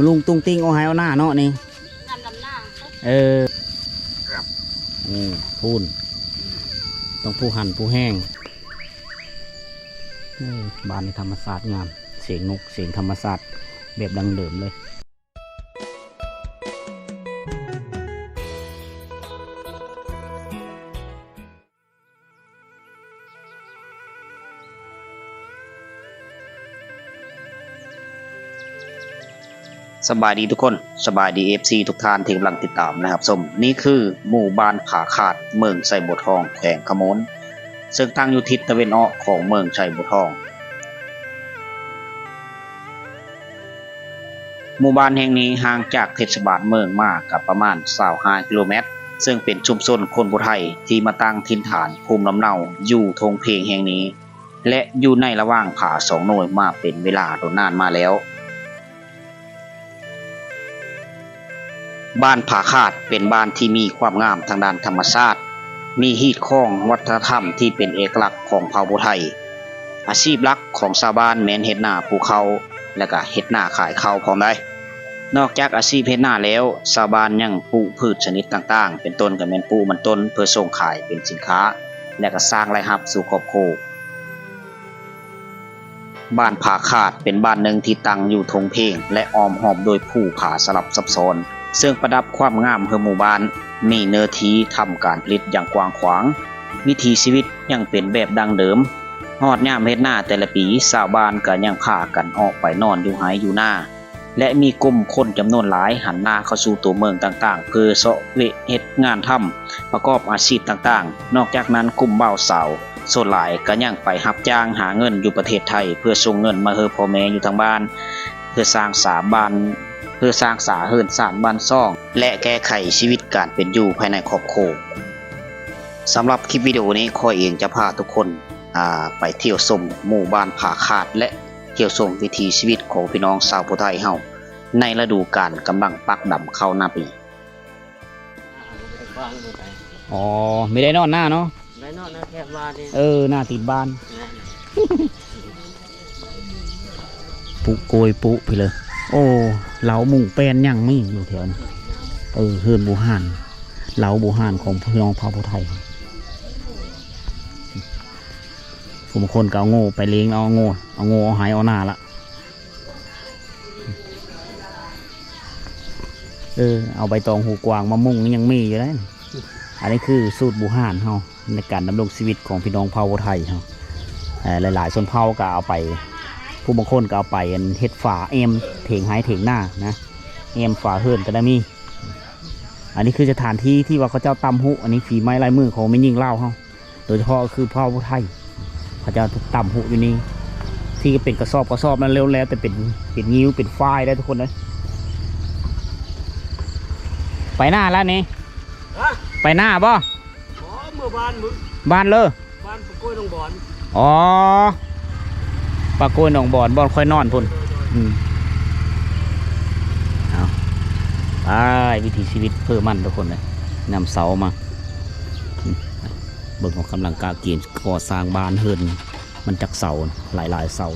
ລຸງຕຸງຕິງເອົາໄຮ່ເອົານາເນາະນີ້ ງາມດຳນາ ເອີ ນີ້ພູ້ນ ຕ້ອງພູຫັ້ນພູແຮງ. ເອີ ບ້ານນີ້ທຳມະຊາດງາມ ສຽງນົກ ສຽງທຳມະຊາດແບບດັ້ງເດີມເລີຍ. ສະບາຍດີທຸກຄົນ ສະບາຍດີ ເອັຟຊີ ທຸກທ່ານທີ່ກຳລັງຕິດຕາມ ແລະ ຮັບຊົມ. ນີ້ຄືໝູ່ບ້ານຜາຂາດ ເມືອງໄຊບົວທອງ ແຂວງຄຳມ່ວນ ເຊິ່ງຕັ້ງຢູ່ທິດຕາເວັນອອກຂອງເມືອງໄຊບົວທອງ. ໝູ່ບ້ານແຫ່ງນີ້ຫ່າງຈາກເທດສະບານເມືອງມາກໍປະມານຊາວຫ້າກິໂລແມັດ ເຊິ່ງເປັນຊຸມຊົນຄົນຜູ້ໄທທີ່ມາຕັ້ງຖິ່ນຖານພູມລຳເນົາຢູ່ທົ່ງເພງແຫ່ງນີ້ ແລະ ຢູ່ໃນລະຫວ່າງຜາສອງໜ່ວຍມາເປັນເວລາດົນນານມາແລ້ວ. ບ້ານຜາຂາດເປັນບ້ານທີ່ມີຄວາມງາມທາງດ້ານທຳມະຊາດ, ມີຮີດຄອງວັດທະນະທຳທີ່ເປັນເອກະລັກຂອງເຜົ່າຜູ້ໄທ. ອາຊີບຫຼັກຂອງຊາວບ້ານແມ່ນເຮັດນາປູກເຂົ້າ ແລະ ກະເຮັດນາຂາຍເຂົ້າພ້ອມໄດ໋. ນອກຈາກອາຊີບເຮັດນາແລ້ວ, ຊາວບ້ານຍັງປູກພືດຊະນິດຕ່າງໆ ເປັນຕົ້ນກະແມ່ນປູກມັນຕົ້ນເພື່ອສົ່ງຂາຍເປັນສິນຄ້າ ແລະ ກະສ້າງລາຍຮັບສູ່ຄອບຄົວ. ບ້ານຜາຂາດເປັນບ້ານໜຶ່ງທີ່ຕັ້ງຢູ່ທົ່ງເພງ ແລະ ອ້ອມຮອບໂດຍພູຜາສະຫຼັບຊັບຊ້ອນ ເຊິ່ງປະດັບຄວາມງາມໃຫ້ໝູ່ບ້ານ, ມີເນື້ອທີ່ທຳການຜະລິດຢ່າງກວ້າງຂວາງ, ວິຖີຊີວິດຍັງເປັນແບບດັ້ງເດີມ. ຮອດຍາມເຮັດນາແຕ່ລະປີ, ຊາວບ້ານກໍຍັງພາກັນອອກໄປນອນຢູ່ໄຮ່ຢູ່ນາ ແລະ ມີກຸ່ມຄົນຈຳນວນຫຼາຍຫັນໜ້າເຂົ້າສູ່ຕົວເມືອງຕ່າງໆ ເພື່ອເຊາະເວະເຮັດງານທຳ ປະກອບອາຊີບຕ່າງໆ. ນອກຈາກນັ້ນ, ກຸ່ມບ່າວສາວສ່ວນຫຼາຍກໍຍັງໄປຮັບຈ້າງຫາເງິນຢູ່ປະເທດໄທ ເພື່ອສົ່ງເງິນມາໃຫ້ພໍ່ແມ່ຢູ່ທາງບ້ານ ເພື່ອສ້າງສາບ້ານ ເພື່ອສ້າງສາເຮືອນຊານບ້ານຊ່ອງ ແລະ ແກ້ໄຂຊີວິດການເປັນຢູ່ພາຍໃນຄອບຄົວ. ສຳລັບຄລິບວິດີໂອນີ້, ຂ້ອຍເອງຈະພາທຸກຄົນ ອ່າ ໄປທ່ຽວຊົມໝູ່ບ້ານຜາຂາດ ແລະ ທ່ຽວຊົມວິຖີຊີວິດຂອງພີ່ນ້ອງຊາວຜູ້ໄທເຮົາ ໃນລະດູການກຳລັງປັກດຳເຂົ້ານາປີ. ອໍ ມີໄດ້ນອນນາເນາະ ໄດ້ນອນນາແຄບວານີ້ ເອີ ນາຕິດບ້ານ ແມ່ນ ປຸໂກຍປຸພີ້ເລີຍ. ໂອ້ ເລົາມຸງແປ້ນຍັງມີຢູ່ແຖວນີ້ ເອີ ເຮືອນບູຮານ ເລົາບູຮານຂອງພີ່ນ້ອງເຜົ່າຜູ້ໄທ. ຜູ້ບາງຄົນກໍເອົາໂງ່ໄປເລງ ເອົາໂງ່ ເອົາໂງ່ເອົາໄຮ່ເອົານາລະ ເອີ ເອົາໃບຕອງຫູກວາງມາມຸງຍັງມີຢູ່ເດ້. ອັນນີ້ຄືສູດບູຮານເຮົາ ໃນການດຳລົງຊີວິດຂອງພີ່ນ້ອງເຜົ່າໄທເຮົາ. ເອີ ຫຼາຍໆຊົນເຜົ່າກໍເອົາໄປ ຜູ້ບາງຄົນກໍເອົາໄປເຮັດຝາແອ້ມເຖງໄຮ່ເຖງນານະ ແອ້ມຝາເຮືອນກໍໄດ້ມີ. ອັນນີ້ຄືສະຖານທີ່ທີ່ວ່າເຂົາເຈົ້າຕ່ຳຫຸ ອັນນີ້ຝີໄມ້ລາຍມືຂອງແມ່ຍິງລາວເຮົາ. ໂດຍສະເພາະຄືເຜົ່າໄທ ເຂົາເຈົ້າຕ່ຳຫຸຢູ່ນີ້ ທີ່ເປັນກະສອບກະສອບນັ້ນ ແລ້ວແຕ່ເປັນ ເປັນງິ້ວເປັນຝ້າຍໄດ້ທຸກຄົນເອີຍ. ໄປນາແລ້ວນີ້ ຮະ? ໄປນາບໍ່? ບໍ່ ເມືອບ້ານມຶງ ບ້ານເລີ ບ້ານປາໂກຍໜອງບອນ. ອໍ ປາໂກຍໜອງບອນ ບ່ອນຂ້ອຍນອນພຸ້ນ. ໂດຍໆໆ ອືມ ເອົາ ໄປ ວິຖີຊີວິດເພື່ອມັນທຸກຄົນເອີຍ ຍາມເຊົ້າມາ. ອືມ ເບິ່ງເຂົາກຳລັງກະກຽມກໍ່ສ້າງບ້ານເຮືອນ ມັນຈັກເສົາ ຫຼາຍໆເສົາ.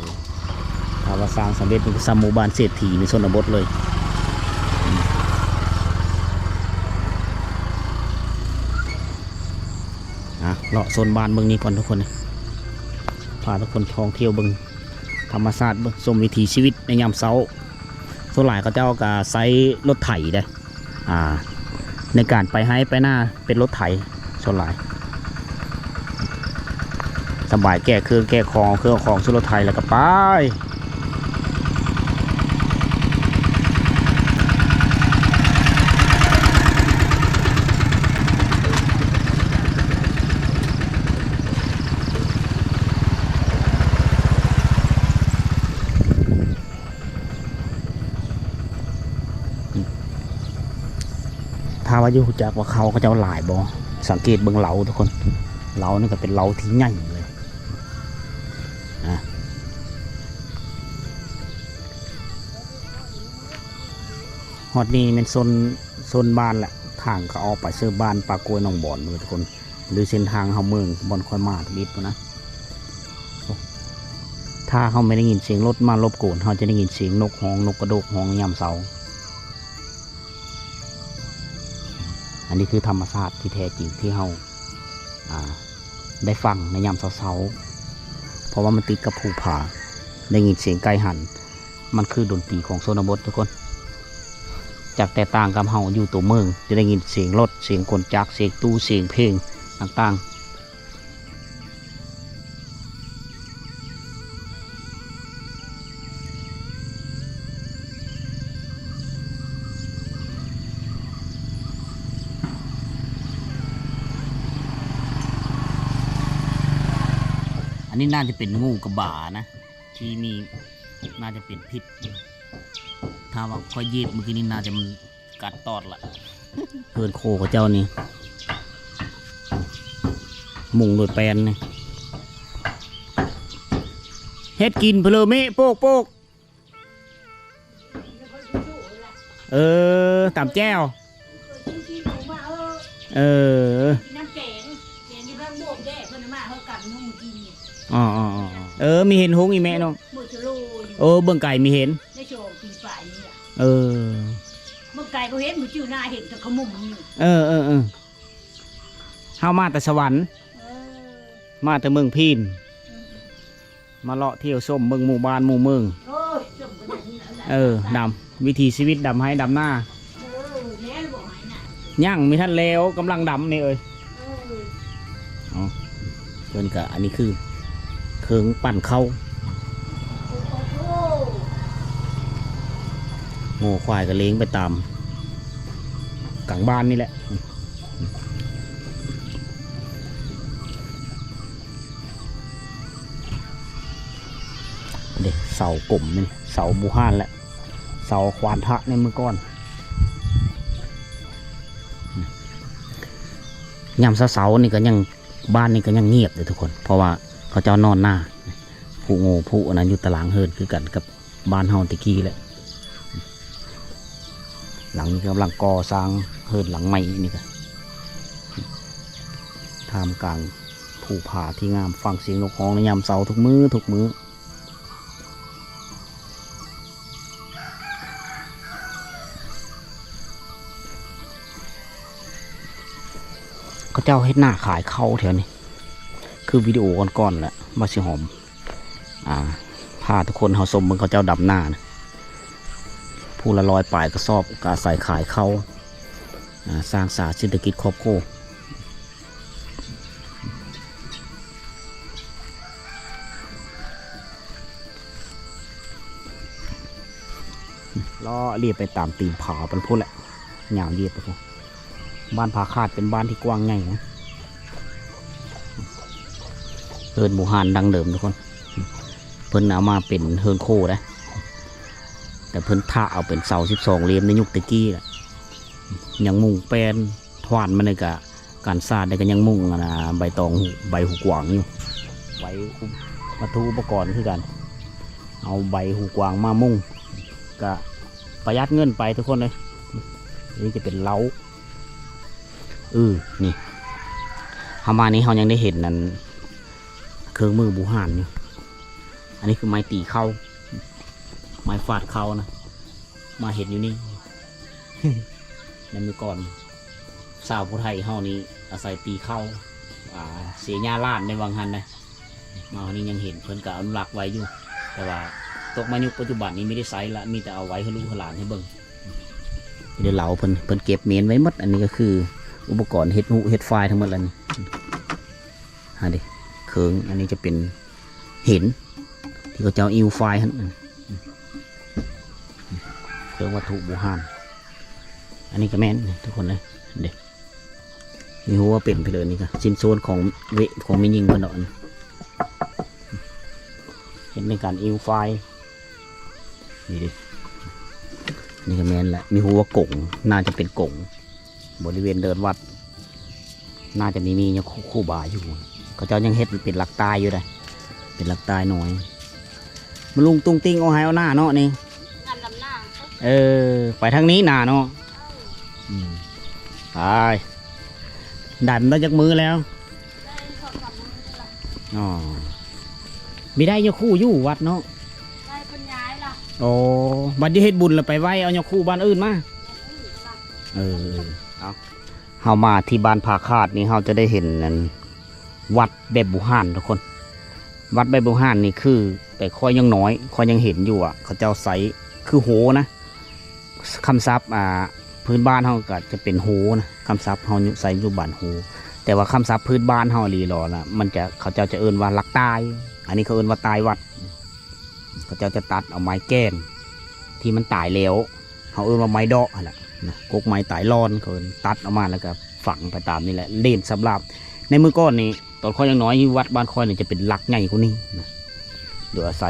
ຖ້າວ່າສ້າງສຳເລັດນີ້ກໍສ່ຳໝູ່ບ້ານເສດຖີໃນຊົນນະບົດເລີຍ. ອືມ ອ່ະ ເລາະໂຊນບ້ານເບິ່ງນີ້ກ່ອນທຸກຄົນ ພາທຸກຄົນທ່ອງທ່ຽວເບິ່ງທຳມະຊາດ ເບິ່ງຊົມວິຖີຊີວິດໃນຍາມເຊົ້າ. ສ່ວນຫຼາຍເຂົາເຈົ້າກໍໃຊ້ລົດໄຖເດ້ ອ່າ ໃນການໄປໄຮ່ໄປນາເປັນລົດໄຖສ່ວນຫຼາຍ. ສະບາຍແກ້ເຄື່ອງແກ້ຂອງ ເຄື່ອງຂອງສູ່ລົດໄຖແລ້ວກໍໄປ. ຖ້າວ່າຢູ່ຮູ້ຈັກວ່າເຂົາ ເຂົາເຈົ້າຫຼາຍບໍ່? ສັງເກດເບິ່ງເລົາທຸກຄົນ ເລົານີ້ກໍເປັນເລົາທີ່ໃຫຍ່ເລີຍ. ອ່າ ຮອດນີ້ແມ່ນໂຊນ ໂຊນບ້ານລະ ທາງເຂົ້າອອກໄປເຊິ່ງບ້ານປາໂກຍໜອງບອນເດີທຸກຄົນ. ຫຼືເສັ້ນທາງເຂົ້າເມືອງບ່ອນຂ້ອຍມາທຳອິດພຸ້ນນະ. ໂອ້ ໄ ຖ້າເຮົາບໍ່ໄດ້ຍິນສຽງລົດມາລົບກວນ ເຮົາຈະໄດ້ຍິນສຽງນົກຮ້ອງ ນົກກະໂດກຮ້ອງຍາມເຊົ້າ. ອັນນີ້ຄືທຳມະຊາດທີ່ແທ້ຈິງທີ່ເຮົາ ອ່າ ໄດ້ຟັງໃນຍາມເຊົ້າໆ ເພາະວ່າມັນຕິດກັບພູຜາ ໄດ້ຍິນສຽງໄກ່ຫັນ. ມັນຄືດົນຕີຂອງຊົນນະບົດທຸກຄົນ. ຈາກແຕກຕ່າງກັບເຮົາຢູ່ຕົວເມືອງ ຈະໄດ້ຍິນສຽງລົດ ສຽງກົນຈັກ ສຽງຕູ້ ສຽງເພງຕ່າງໆ. ອັນນີ້ໜ້າຈະເປັນງູກັບບານະ ທີ່ມີ ໜ້າຈະເປັນພິດ. ຖ້າວ່າຂ້ອຍຢຽບມື້ກີ້ນີ້ ໜ້າຈະມັນກັດຕອດລະ. ເຮືອນໂຄເຂົາເຈົ້ານີ້ ມຸງໂດຍແປ້ນນີ້. ເຮັດກິນເພີເລີເມະໂປກໆ. ເອີ ຕຳແຈ່ວ. ເອີ ນ້ຳແກງ ແກງຢູ່ເທິງໂບກແດ້ ເພິ່ນເອົາມາເຮົາກັບມື້ກີ້ນີ້. ອໍໆໆ ເອີ ມີເຫັນຮຸ່ງອີແມ່ເນາະ. ມື້ສະໂລຢູ່ ເອີ ເບິ່ງໄກມີເຫັນ ໄດ້ສອງປີປາຍນີ້ລະ. ເອີ ເບິ່ງໄກບໍ່ເຫັນ ມື້ຈື່ໜ້າເຫັນແຕ່ຂະໝຸ້ມນີ້. ເອີໆໆ ເຮົາມາແຕ່ສະຫວັນ ເອີ ມາແຕ່ເມືອງພີນ. ມາເລາະທ່ຽວຊົມເບິ່ງໝູ່ບ້ານໝູ່ເມືອງ. ໂອ້ຍ ຊົມກໍໄດ້ນີ້ແຫຼະ. ເອີ ດຳ ວິຖີຊີວິດດຳໄຮ່ດຳນາ. ເອີ ແມ່ນບໍ່ໄຮ່ນາ ຍັງມີທັນແລ້ວ ກຳລັງດຳນີ້ເອີຍ. ເອີ ເອົາ ເພິ່ນກະ ອັນນີ້ຄືເຄື່ອງປັ່ນເຂົ້າ. ໂອ້ໂຫ ງົວຄວາຍກໍລ້ຽງໄປຕາມກາງບ້ານນີ້ແຫຼະ. ເດ້ ເສົາກົມນີ້ ເສົາບູຮານແຫຼະ ເສົາຂວານພະໃນມື້ກ່ອນ. ຍາມເຊົ້າໆນີ້ກໍຍັງ ບ້ານນີ້ກໍຍັງງຽບເດ້ທຸກຄົນ ເພາະວ່າເຂົາເຈົ້ານອນນາ. ຜູ້ໂງ່ຜູ້ອັນນັ້ນຢູ່ຕາລາງເຮືອນຄືກັນກັບ ບ້ານເຮົາແຕ່ກີ້ແຫຼະ. ຫຼັງນີ້ກຳລັງກໍ່ສ້າງເຮືອນຫຼັງໃໝ່ນີ້ກະ ທ່າມກາງພູຜາທີ່ງາມ ຟັງສຽງນົກຮ້ອງໃນຍາມເຊົ້າທຸກມື້ທຸກມື້. ເຂົາເຈົ້າເຮັດນາຂາຍເຂົ້າແຖວນີ້ ຄືວິດີໂອກ່ອນໆ ແຫຼະ ວ່າຊິຫອມ ອ່າ ພາທຸກຄົນເຮົາຊົມເບິ່ງເຂົາເຈົ້າດຳນານະ ຜູ້ລະຮ້ອຍປາຍກະສອບ ກະອາໄສຂາຍເຂົ້າ ອ່າ ສ້າງສາເສດຖະກິດຄອບຄົວ. ເລາະລຽບໄປຕາມຕີນຜາໄປພຸ້ນແຫຼະ ຍາວລຽບໄປພຸ້ນ. ບ້ານຜາຂາດເປັນບ້ານທີ່ກວ້າງໃຫຍ່ນະ. ເຮືອນບູຮານດັ້ງເດີມທຸກຄົນ ເພິ່ນເອົາມາເປັນເຮືອນໂຄໄດ໋ ແຕ່ເພິ່ນຖະເອົາເປັນເສົາສິບສອງເຫຼັ້ມໃນຍຸກແຕ່ກີ້ລະ ຍັງມຸງແປ້ນ ຖວານມັນນີ້ກະ ກັນສາດໄດ້ ກະຍັງມຸງ ອັນນ່າ ໃບຕອງ ໃບຫູກວາງຢູ່. ໄວ້ວັດຖຸອຸປະກອນຄືກັນ ເອົາໃບຫູກວາງມາມຸງ ກະປະຢັດເງິນໄປທຸກຄົນເອີຍ. ນີ້ຈະເປັນເລົ້າ ເອີ ນີ້ ເຮົາມານີ້ເຮົາຍັງໄດ້ເຫັນ ອັນ ເຄື່ອງມືບູຮານຢູ່. ອັນນີ້ຄືໄມ້ຕີເຂົ້າ ໄມ້ຟາດເຂົ້ານະ ມາເຫັນຢູ່ນີ້ ໃນມື້ກ່ອນ ຊາວຜູ້ໄທເຮົານີ້ອາໄສຕີເຂົ້າ ອ່າ ເສຍຫຍ້າລ້ານໃນວັງຫັ້ນນະ. ມາຮອດນີ້ຍັງເຫັນເພິ່ນກໍອະນຸລັກໄວ້ຢູ່ ແຕ່ວ່າຕົກມາຍຸກປັດຈຸບັນນີ້ບໍ່ໄດ້ໃຊ້ລະ ມີແຕ່ເອົາໄວ້ໃຫ້ລູກໃຫ້ຫຼານໃຫ້ເບິ່ງ. ເດີ ເລົ້າເພິ່ນ ເພິ່ນເກັບເມນໄວ້ໝົດ. ອັນນີ້ກໍຄືອຸປະກອນເຮັດຫູເຮັດຝ້າຍທັງໝົດລະນີ້. ຫາເດ ເຄິ່ງ ອັນນີ້ຈະເປັນເຫັນ ທີ່ເຂົາເຈົ້າອິ້ວຝ້າຍຫັ້ນ ເຄື່ອງວັດຖຸບູຮານ. ອັນນີ້ກໍແມ່ນທຸກຄົນເອີຍ ເດ້ ມີຮູ້ວ່າເປັນໄປເລີຍ. ນີ້ກໍຊິ້ນສ່ວນຂອງເວ ຂອງແມ່ຍິງເພິ່ນດອກ ເຮັດໃນການອິ້ວຝ້າຍ. ນີ້ເດ້ ນີ້ກໍແມ່ນແຫຼະ ມີຮູ້ວ່າກົງ ໜ້າຈະເປັນກົງ ບໍລິເວນເດີ່ນວັດ ໜ້າຈະມີ ມີຍາຄູ ຄູບາຢູ່. ເຂົາເຈົ້າຍັງເຮັດເປັນຫຼັກຕ່າຍຢູ່ເດ້ ເປັນຫຼັກຕ່າຍນ້ອຍ. ມາລຸງຕຸງຕິງເອົາໄຮ່ເອົານາເນາະນີ້ ງານດຳນາ. ເອີ ໄປທາງນີ້ນາເນາະ. ເອີ ອືມ ໄປ ດຳໄດ້ຈັກມື້ແລ້ວ? ໄດ້ສອງສາມມື້ນີ້ລະ. ອໍ ມີໄດ້ຍາຄູຢູ່ວັດເນາະ ໄດ້ເພິ່ນຍ້າຍລະ. ໂອ້ ບັດຢູ່ເຮັດບຸນລະໄປໄຫວ້ເອົາຍາຄູບ້ານອື່ນມາ. ເອີ ເອົາ ເຮົາມາທີ່ບ້ານຜາຂາດນີ້ ເຮົາຈະໄດ້ເຫັນອັນ ວັດແບບບູຮານທຸກຄົນ. ວັດແບບບູຮານນີ້ຄື ແຕ່ຂ້ອຍຍັງນ້ອຍ ຂ້ອຍຍັງເຫັນຢູ່ວ່າເຂົາເຈົ້າໃຊ້ຄືໂຮນະ. ຄຳສັບ ອ່າ ພື້ນບ້ານເຮົາກໍຈະເປັນໂຮນະ ຄຳສັບເຮົາໃຊ້ຢູ່ບ້ານໂຮ. ແຕ່ວ່າຄຳສັບພື້ນບ້ານເຮົາອີ່ຫຼີຫຼໍລະ ມັນຈະ ເຂົາເຈົ້າຈະເອີ້ນວ່າຫຼັກຕາຍ ອັນນີ້ເຂົາເອີ້ນວ່າຕາຍວັດ. ເຂົາເຈົ້າຈະຕັດເອົາໄມ້ແກ່ນທີ່ມັນຕາຍແລ້ວ ເຮົາເອີ້ນວ່າໄມ້ເດາະຫັ້ນແຫຼະນະ ກົກໄມ້ຕາຍລອນ ເຂົາເອີ້ນ ຕັດອອກມາແລ້ວກໍຝັງໄປຕາມນີ້ແຫຼະ ເລນສຳລາບ. ໃນມື້ກ່ອນນີ້ ຕອນຂ້ອຍຍັງນ້ອຍ ຢູ່ວັດບ້ານຂ້ອຍນີ້ຈະເປັນຫຼັກໃຫຍ່ກວ່ານີ້ນະ ໂດຍອາໄສ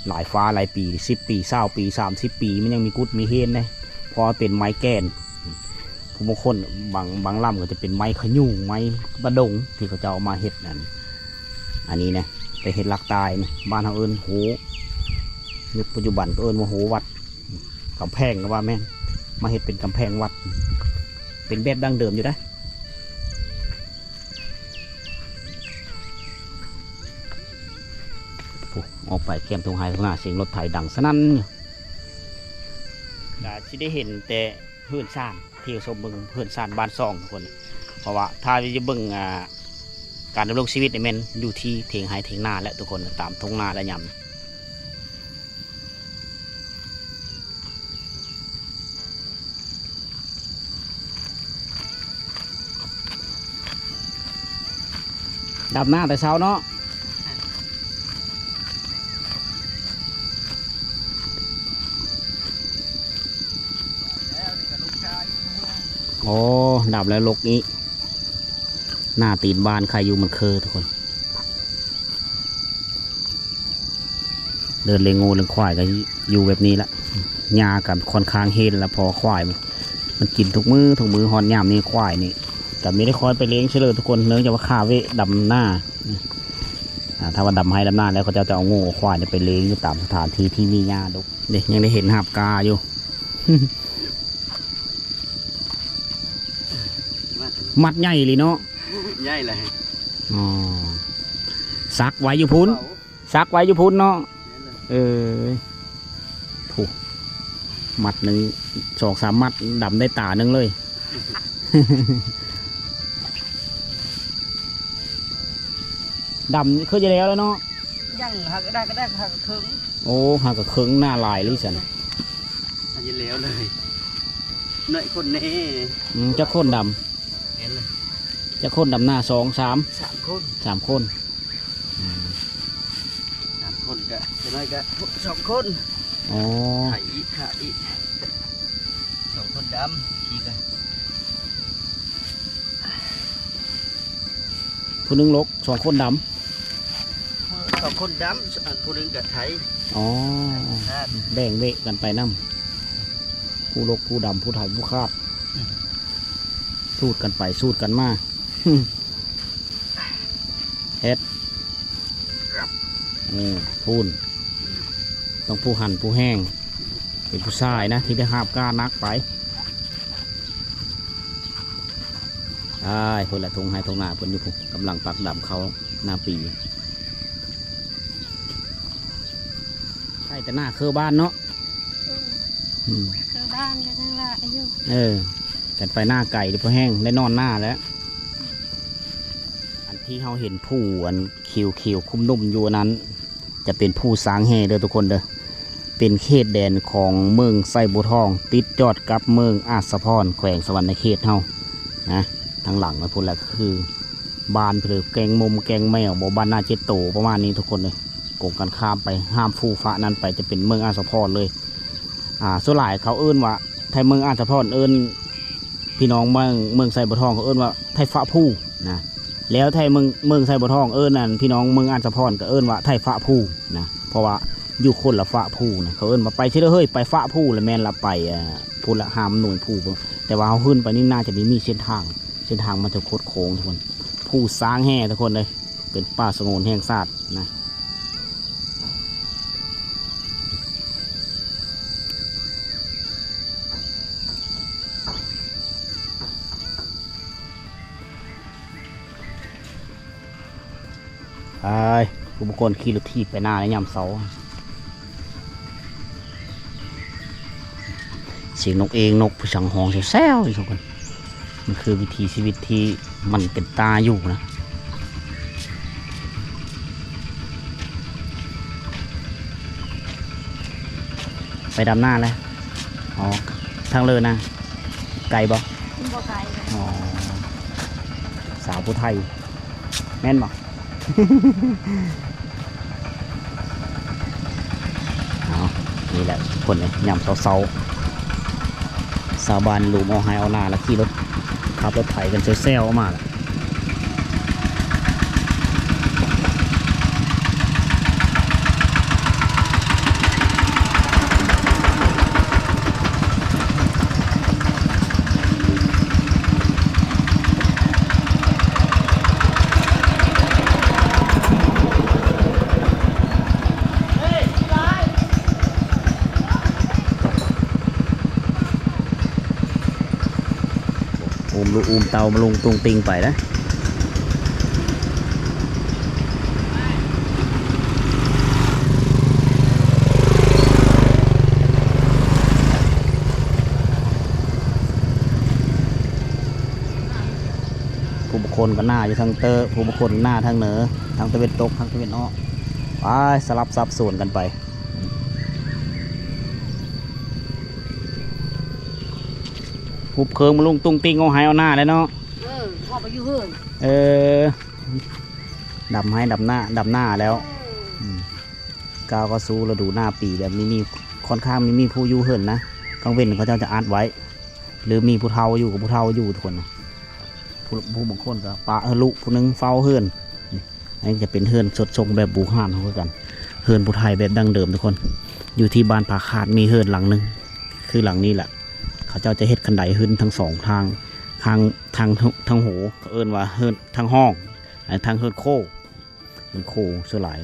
ຫຼາຍຟ້າຫຼາຍປີ ສິບປີ ຊາວປີ ສາມສິບປີ ມັນຍັງມີກຸດມີເຮນເດ້ ເພາະວ່າເປັນໄມ້ແກ່ນ. ຜູ້ບາງຄົນ ບາງ ບາງລຳກໍຈະເປັນໄມ້ຂະຫຍູງ ໄມ້ບະດົງ ທີ່ເຂົາເຈົ້າເອົາມາເຮັດອັນ ອັນນີ້ນະ ໄປເຮັດຫຼັກຕາຍນະ. ບ້ານເຮົາເອີ້ນໂຮ ຍຸກປັດຈຸບັນກໍເອີ້ນວ່າໂຮວັດ. ກຳແພງກໍວ່າແມ່ນ ມາເຮັດເປັນກຳແພງວັດ ເປັນແບບດັ້ງເດີມຢູ່ເດ້. ໂອ້ ອອກໄປແຄມທົ່ງໄຮ່ທົ່ງນາ ສຽງລົດໄຖດັງສະນັ້ນ. ກໍຊິໄດ້ເຫັນແຕ່ເຮືອນຊານ ທ່ຽວຊົມເບິ່ງເຮືອນຊານບ້ານຊ່ອງທຸກຄົນ. ເພາະວ່າຖ້າຈະເບິ່ງ ອ່າ ການດຳລົງຊີວິດນີ້ແມ່ນຢູ່ທີ່ຖຽງໄຮ່ຖຽງນາແຫຼະທຸກຄົນ ຕາມທົ່ງນາແຫຼະຍາມ ດຳນາແຕ່ເຊົ້າເນາະ. ໂອ້ ດຳແລ້ວລົກອີກ. ໜ້າຕີນບ້ານໃຄຢູ່ມັນເຄີທຸກຄົນ. ເດີນລ້ຽງງົວລ້ຽງຄວາຍກໍຢູ່ແບບນີ້ລະ ຫຍ້າກໍຄ່ອນຂ້າງເຮນລະ ເພາະຄວາຍມັນ ມັນກິນທຸກມື້ທຸກມື້. ຮອດຍາມນີ້ຄວາຍນີ້ກໍມີແຕ່ຄວາຍໄປລ້ຽງເສີຍເລີຍທຸກຄົນ ເນື່ອງຈາກວ່າຄາເວະດຳນາ. ອ່າ ຖ້າວ່າດຳໄຮ່ດຳນາແລ້ວ ເຂົາເຈົ້າຈະເອົາງົວເອົາຄວາຍໄປລ້ຽງຢູ່ຕາມສະຖານທີ່ທີ່ມີຫຍ້າດົກ. ເດ້ ຍັງໄດ້ເຫັນຫາບກາຢູ່ ມັດໃຫຍ່ອີ່ຫຼີເນາະ. ໃຫຍ່ເລີຍ. ອໍ ຊັກໄວ້ຢູ່ພຸ້ນ ຊັກໄວ້ຢູ່ພຸ້ນເນາະ. ເອີ ຜູ້ ມັດໜຶ່ງ ສອງສາມມັດ ດຳໄດ້ຕາໜຶ່ງເລີຍ. ດຳຄືຈະແລ້ວແລ້ວເນາະ. ຍັງ ຫາກະໄດ້ ກະໄດ້ ຫາກະເຄິ່ງ. ໂອ້ ຫາກະເຄິ່ງ ໜ້າຫຼາຍເລີຍຊັ້ນ. ອັນນີ້ແລ້ວເລີຍ ໜ້ອຍຄົນແນ່. ອືມ ຈັກຄົນດຳ? ແມ່ນເລີຍ. ຈັກຄົນດຳນາ? ສອງ ສາມ? ສາມຄົນ. ສາມຄົນ. ອືມ ສາມຄົນກະ ຈະໜ້ອຍກະສອງຄົນ. ອໍ ຂາຍອີກ ຂາຍອີກ ສອງຄົນດຳ ອີກກະ ຜູ້ໜຶ່ງລົກ ສອງຄົນດຳ. ສອງຄົນດຳ ອັນຜູ້ໜຶ່ງກະໄຖ. ອໍ ແບ່ງເວະກັນໄປນຳ ຜູ້ລົກຜູ້ດຳ ຜູ້ໄຖຜູ້ຄາດ. ອືມ ສູດກັນໄປສູດກັນມາ. ເຮັດ ອືມ ພຸ້ນ ຕ້ອງຜູ້ຫັນຜູ້ແຮງ ເປັນຜູ້ຊາຍນະ ທີ່ໄດ້ຫາບກ້າໜັກໄປ. ອ້າຍ ພຸ້ນລະ ທົ່ງໄຮ່ທົ່ງນາເພິ່ນຢູ່ພຸ້ນ ກຳລັງປັກດຳເຂົ້ານາປີ. ໃກ້ແຕ່ໜ້າເຄີບ້ານເນາະ. ອືມ ອືມ ເຄີບ້ານກໍຍັງຫຼາຍຢູ່. ເອີ ກັນໄປໜ້າໄກ ພໍແຮງໄດ້ນອນໜ້າແລ້ວ. ອັນທີ່ເຮົາເຫັນພູອັນຂຽວໆ ຄຸ້ມນຸ້ມຢູ່ນັ້ນ ຈະເປັນພູຊ້າງແຮ່ເດີທຸກຄົນເດີ. ເປັນເຂດແດນຂອງເມືອງໄຊບົວທອງ ຕິດຈອດກັບເມືອງອາດສະພອນ ແຂວງສະຫວັນນະເຂດເຮົານະ. ທາງຫຼັງໄປພຸ້ນລະຄືບ້ານເພິ່ນ ແກ້ງມົມ ແກ້ງແມວບໍ ບ້ານນາເຈັດໂຕ ປະມານນີ້ທຸກຄົນເອີຍ. ກົງກັນຂ້າມໄປ ຂ້າມພູຟ້ານັ້ນໄປ ຈະເປັນເມືອງອາດສະພອນເລີຍ. ອ່າ ສ່ວນຫຼາຍເຂົາເອີ້ນວ່າ ໄທເມືອງອາດສະພອນເອີ້ນ ພີ່ນ້ອງເມືອງ ເມືອງໄຊບົວທອງເຂົາເອີ້ນວ່າໄທຟ້າພູນະ ແລ້ວໄທເມືອງ ເມືອງໄຊບົວທອງເອີ້ນ ອັນ ພີ່ນ້ອງເມືອງອາດສະພອນກໍເອີ້ນວ່າໄທຟ້າພູນະ ເພາະວ່າຢູ່ຄົນລະຟ້າພູນະ. ເຂົາເອີ້ນວ່າໄປຊິເດີເຮີ້ຍ ໄປຟ້າພູລະ ແມ່ນລະ ໄປ ເອີ ພຸ້ນລະ ຫ້າມໜ່ວຍພູ. ແຕ່ວ່າເຮົາຂຶ້ນໄປນີ້ໜ້າຈະມີ ມີເສັ້ນທາງ ເສັ້ນທາງມັນຈະຄົດໂຄ້ງທຸກຄົນ. ພູຊ້າງແຮ່ທຸກຄົນເອີຍ ເປັນປ່າສະຫງວນແຫ່ງຊາດນະ. ໄປ ຜູ້ບາງຄົນຂີ່ລົດຖີບໄປນາໃນຍາມເຊົ້າ ສຽງນົກເອງ ນົກຜູ້ສັງຮ້ອງແຊວໆ ນີ້ທຸກຄົນ. ມັນຄືວິຖີຊີວິດທີ່ມັນເປັນຕາຢູ່ນະ. ໄປດຳນາແລ້ວ. ອໍ ທາງເລີນະ ໄກບໍ່? ບໍ່ໄກ. ອໍ ສາວຜູ້ໄທ ແມ່ນບໍ່? ເອົາ ນີ້ແຫຼະທຸກຄົນເອີຍ ຍາມເຊົ້າໆ ຊາວບ້ານລູມເອົາໄຮ່ເອົານາ ແລ້ວຂີ່ລົດ ຂັບລົດໄຖກັນແຊວໆ ອອກມາລະ. ອູມລູກອູມເຕົ້າມາລຸງຕຸງຕິງໄປນະ. ຜູ້ບາງຄົນກໍນາຢູ່ທາງເຕີ ຜູ້ບາງຄົນນາທາງເໜືອ ທາງຕາເວັນຕົກ ທາງຕາເວັນອອກ ໄປສະຫຼັບສັບສວນກັນໄປ. ຮຸບເຄີງມາລຸງຕຸງຕິງເອົາໄຮ່ເອົານາແລ້ວເນາະ. ເອີ ອອກໄປຢູ່ເຮືອນ. ເອີ ດຳໄຮ່ດຳນາ ດຳນາແລ້ວ. ເອີ ອືມ ກ້າວເຂົ້າສູ່ລະດູນາປີແລ້ວ ມີ ມີ ຄ່ອນຂ້າງມີ ມີຜູ້ຢູ່ເຮືອນນະ. ກາງເວັນເຂົາເຈົ້າຈະອັດໄວ້ ຫຼືມີຜູ້ເຖົ້າຢູ່ ກໍຜູ້ເຖົ້າຢູ່ທຸກຄົນນະ. ຜູ້ ຜູ້ບາງຄົນກໍປະໃຫ້ລູກຜູ້ໜຶ່ງເຝົ້າເຮືອນ. ນີ້ ອັນນີ້ຈະເປັນເຮືອນສົດຊົງແບບບູຮານເຮົາຄືກັນ ເຮືອນຜູ້ໄທແບບດັ້ງເດີມທຸກຄົນ. ຢູ່ທີ່ບ້ານຜາຂາດມີເຮືອນຫຼັງໜຶ່ງ ຄືຫຼັງນີ້ແຫຼະ. ເຂົາເຈົ້າຈະເຮັດຄັນໄດຂຶ້ນທັງສອງທາງ ທາງ ທາງ ທາງໂຫ ເຂົາເອີ້ນວ່າເຮືອນທາງຫ້ອງ ທາງເຮືອນໂຄ. ເຮືອນໂຄສ່ວນຫຼາຍ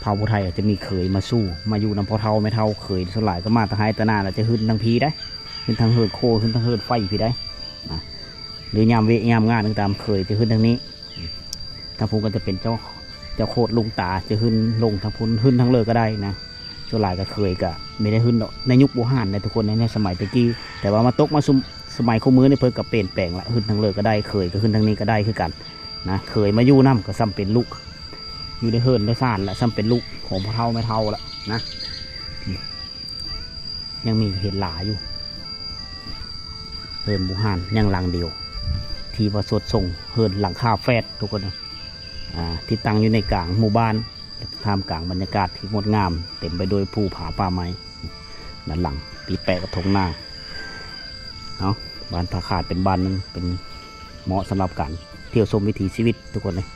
ເຜົ່າຜູ້ໄທຈະມີເຂີຍມາສູ່ ມາຢູ່ນຳພໍ່ເຖົ້າແມ່ເຖົ້າ. ເຂີຍສ່ວນຫຼາຍກໍມາແຕ່ໄຮ່ແຕ່ນາ ແລ້ວຈະຂຶ້ນທາງພີ້ໄດ໋ ຂຶ້ນທາງເຮືອນໂຄ ຂຶ້ນທາງເຮືອນໄຟພີ້ໄດ໋ນະ. ຫຼືຍາມວຽກຍາມງານກໍຕາມ ເຂີຍຈະຂຶ້ນທາງນີ້. ທາງພຸ້ນກໍຈະເປັນເຈົ້າ ເຈົ້າໂຄດລຸງຕາ ຈະຂຶ້ນລົງທາງພຸ້ນ ຂຶ້ນທາງເລີກໍໄດ້ນະ. ສ່ວນຫຼາຍກໍເຂີຍກໍບໍ່ໄດ້ຂຶ້ນດອກ ໃນຍຸກບູຮານໃດ໋ທຸກຄົນ ໃນ ໃນສະໄໝແຕ່ກີ້. ແຕ່ວ່າມາຕົກມາຊຸມ ສະໄໝຄູ່ມື້ນີ້ເພິ່ນກໍປ່ຽນແປງລະ ຂຶ້ນທາງເລີກໍໄດ້ ເຂີຍກໍຂຶ້ນທາງນີ້ກໍໄດ້ຄືກັນນະ. ເຂີຍມາຢູ່ນຳກໍສ່ຳເປັນລູກ ຢູ່ໃນເຮືອນໃນຊານລະ ສ່ຳເປັນລູກຂອງພໍ່ເຖົ້າແມ່ເຖົ້າລະນະ. ຍັງມີເຮືອນຫຼາຢູ່ ເຮືອນບູຮານຍັງຫຼັງດຽວ ທີ່ວ່າສົດຊົງ ເຮືອນຫຼັງຄາແຝດທຸກຄົນ. ອ່າ ທີ່ຕັ້ງຢູ່ໃນກາງໝູ່ບ້ານ ທ່າມກາງບັນຍາກາດທີ່ງົດງາມ ເຕັມໄປດ້ວຍພູຜາປ່າໄມ້. ດ້ານຫຼັງຕິດແປະກັບທົ່ງນາ. ເອົາ ບ້ານທ່າຂາດເປັນບ້ານໜຶ່ງ ເປັນເໝາະສຳລັບການທ່ຽວຊົມວິຖີຊີວິດທຸກຄົນເອີຍ.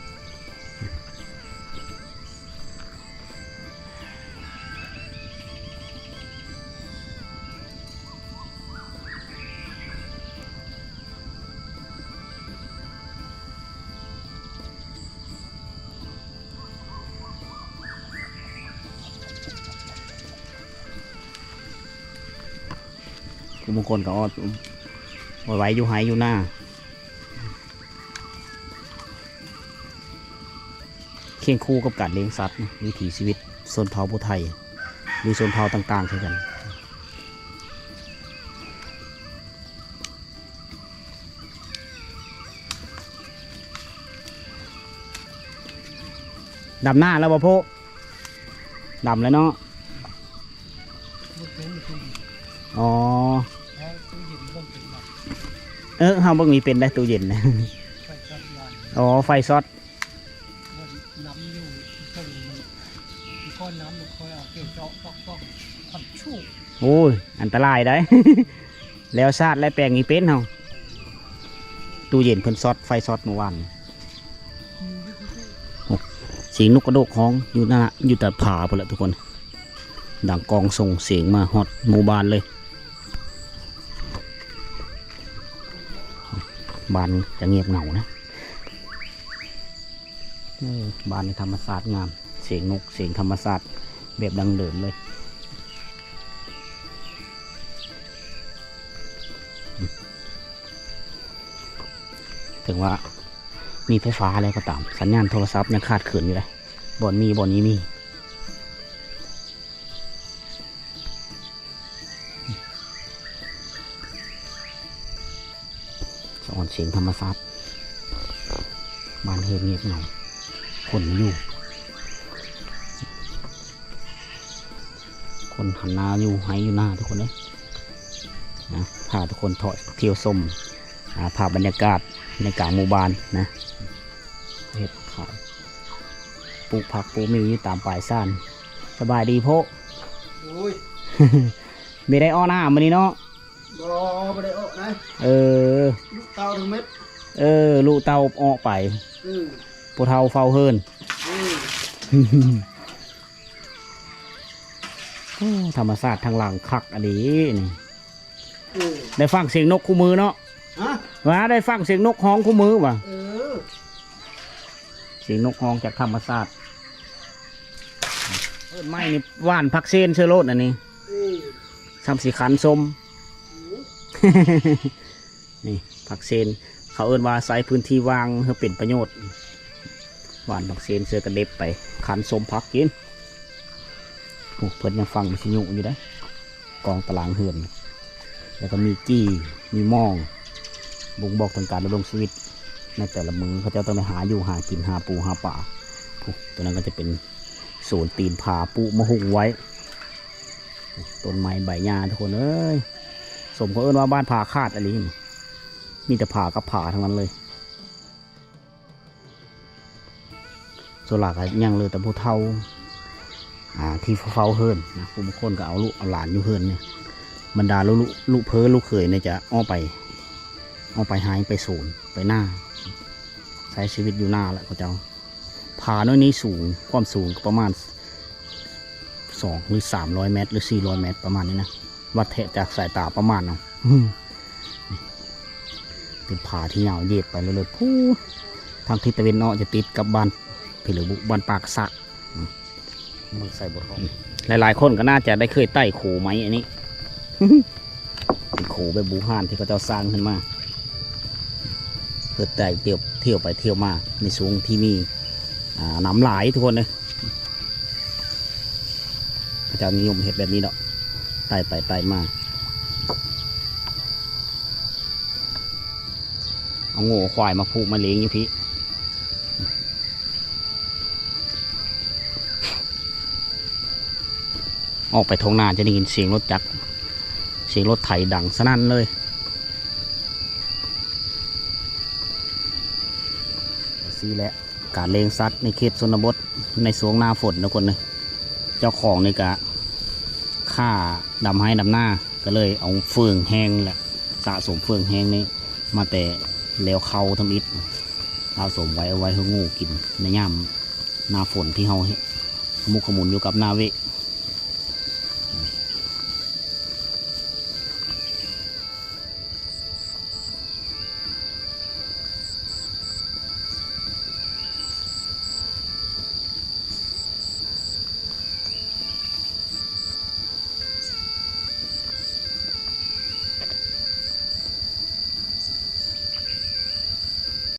ຜູ້ບາງຄົນກໍອອດໄວ້ຢູ່ໄຮ່ຢູ່ນາ ຄຽງຄູ່ກັບການລ້ຽງສັດ ວິຖີຊີວິດຊົນເຜົ່າຜູ້ໄທ ຫຼືຊົນເຜົ່າຕ່າງໆຄືກັນ. ດຳນາແລ້ວບໍ່ໂພ? ດຳແລ້ວເນາະ. ບໍ່ເປັນ ອໍ ແລ້ວຕູ້ເຢັນເບິ່ງເປັນບໍ່? ເອີ ເຮົາເບິ່ງມີເປັນໄດ໋ ຕູ້ເຢັນ. ໄຟຊັອດ. ອໍ ໄຟຊັອດ. ນ້ຳຢູ່ເທິງມັນ ກ້ອນນ້ຳມັນຄ່ອຍເອົາເກວເຈາະ ປອກໆ ພັນຊູ. ໂອ້ຍ ອັນຕະລາຍໄດ໋. ແລ້ວຊາດແລ້ວແປງນີ້ເປັນເຮົາ. ຕູ້ເຢັນເພິ່ນຊັອດ ໄຟຊັອດມື້ວານນີ້. ສຽງນົກກະໂດກຮ້ອງຢູ່ນັ້ນລະ ຢູ່ແຕ່ຜາພຸ້ນລະທຸກຄົນ. ດັງກ້ອງສົ່ງສຽງມາຮອດໝູ່ບ້ານເລີຍ. ບ້ານຈະງຽບເຫງົານະ. ເອີ ບ້ານນີ້ທຳມະຊາດງາມ ສຽງນົກ ສຽງທຳມະຊາດແບບດັ້ງເດີມເລີຍ. ເຖິງວ່າມີໄຟຟ້າແລ້ວກໍຕາມ ສັນຍານໂທລະສັບຍັງຂາດເຂີນຢູ່ເດ້. ບ່ອນມີ ບ່ອນນີ້ມີ. ສະອອນສຽງທຳມະຊາດ ບ້ານເຮືອນງຽບເຫງົາ ຄົນຢູ່ ຄົນຫານາຢູ່ໄຮ່ຢູ່ນາທຸກຄົນເອີຍ ນະ ພາທຸກຄົນເທາະ ທ່ຽວຊົມ ອາ ພາບບັນຍາກາດໃນກາງໝູ່ບ້ານນະ ເຮັດຂາຍ ປູກຜັກປູກໝີຢູ່ຕາມປາຍຊານ. ສະບາຍດີໂພະ ໂອ້ຍ ບໍ່ໄດ້ອອກນາມື້ນີ້ເນາະ. ບໍ່ ບໍ່ໄດ້ອອກນະ ເອີ ລູກເຕົ້າທັງໝົດ ເອີ ລູກເຕົ້າອອກໄປ ເອີ ຜູ້ເຖົ້າເຝົ້າເຮືອນ ເອີ ໂອ້ ທຳມະຊາດທາງຫຼັງຄັກອີ່ຫຼີນີ້ ເອີ ໄດ້ຟັງສຽງນົກຄູ່ມື້ເນາະ ຮະ ວ່າໄດ້ຟັງສຽງນົກຮ້ອງຄູ່ມື້ວ່າ ເອີ ສຽງນົກຮ້ອງຈາກທຳມະຊາດ ເອີ້ນໄມ້ນີ້ຫວ່ານຜັກເຊນເຊີໂລດອັນນີ້ ເອີ ຊ່ຳຊິຄັນຊົມ ໂອ້ ນີ້ຜັກເຊນ ເຂົາເອີ້ນວ່າໃຊ້ພື້ນທີ່ວ່າງໃຫ້ເປັນປະໂຫຍດ ຫວ່ານຜັກເຊນເຊີກະເດັບໄປ ຄັນຊົມຜັກກິນ. ໂອ້ ເພິ່ນຍັງຟັງວິທະຍຸຢູ່ເດ້ ກອງຕາລາງເຮືອນ ແລ້ວກໍມີຈີ່ ມີໝ້ອງ ບົ່ງບອກເຖິງການດຳລົງຊີວິດໃນແຕ່ລະມື້ ເຂົາເຈົ້າຕ້ອງໄດ້ຫາຢູ່ຫາກິນ ຫາປູຫາປາ. ໂອ້ ຕົວນັ້ນກໍຈະເປັນສວນຕີນຜາ ປູກໝາກຫຸ່ງໄວ້ ຕົ້ນໄມ້ໃບຫຍ້າທຸກຄົນເອີຍ ສົມເຂົາເອີ້ນວ່າບ້ານຜາຂາດອີ່ຫຼີ ມີແຕ່ຜາກັບຜາທັງນັ້ນເລີຍ. ສ່ວນຫຼາຍກໍຍັງເຫຼືອແຕ່ຜູ້ເຖົ້າ ອ່າ ທີ່ເຝົ້າເຮືອນນະ ຜູ້ບາງຄົນກໍເອົາລູກເອົາຫຼານຢູ່ເຮືອນນີ້ ບັນດາລູກ ລູກເຂີລູກເຂີຍນີ້ຈະອອກໄປ ອອກໄປໄຮ່ໄປສວນໄປນາ ໃຊ້ຊີວິດຢູ່ນາແຫຼະເຂົາເຈົ້າ. ຜານ້ອຍນີ້ສູງ ຄວາມສູງກໍປະມານສອງ ຫຼື ສາມຮ້ອຍແມັດ ຫຼື ສີ່ຮ້ອຍແມັດ ປະມານນີ້ນະ ວັດແທະຈາກສາຍຕາປະມານນະ ເປັນຜາທີ່ຍາວເຫຍດໄປເລີຍໆ ພຸ້ນ ທາງທິດຕາເວັນອອກຈະຕິດກັບບ້ານພີລະບຸ ບ້ານປາກສະ ເມືອງໄຊບົວທອງ. ຫຼາຍໆຄົນກໍໜ້າຈະໄດ້ເຄີຍໄຕ່ໂຄໄມ້ອັນນີ້ ເປັນໂຄແບບບູຮານທີ່ເຂົາເຈົ້າສ້າງຂຶ້ນມາ ເພື່ອໄຕ່ທ່ຽວ ທ່ຽວໄປທ່ຽວມາໃນຊ່ວງທີ່ມີ ອ່າ ນ້ຳຫຼາຍທຸກຄົນເອີຍ. ເຂົາເຈົ້ານິຍົມເຮັດແບບນີ້ດອກ ໄຕ່ໄປໄຕ່ມາ ເອົາງົວເອົາຄວາຍມາຜູກມາລ້ຽງຢູ່ພີ້. ອອກໄປທົ່ງນາຈະໄດ້ຍິນສຽງລົດຈັກ ສຽງລົດໄຖດັງສະໜັ່ນເລີຍ. ຊີ້ແຫຼະ ການລ້ຽງສັດໃນເຂດຊົນນະບົດໃນຊ່ວງໜ້າຝົນທຸກຄົນເອີຍ ເຈົ້າຂອງນີ້ກະຂ້າດຳໄຮ່ດຳນາ ກໍເລີຍເອົາເຟືອງແຫ້ງແຫຼະ ສະສົມເຟືອງແຫ້ງນີ້ມາແຕ່ແລ້ວເຂົ້າທຳອິດ ສະສົມໄວ້ ເອົາໄວ້ໃຫ້ງູກິນໃນຍາມໜ້າຝົນທີ່ເຮົາຂະມຸກຂະມຸນຢູ່ກັບໜ້າເວະ.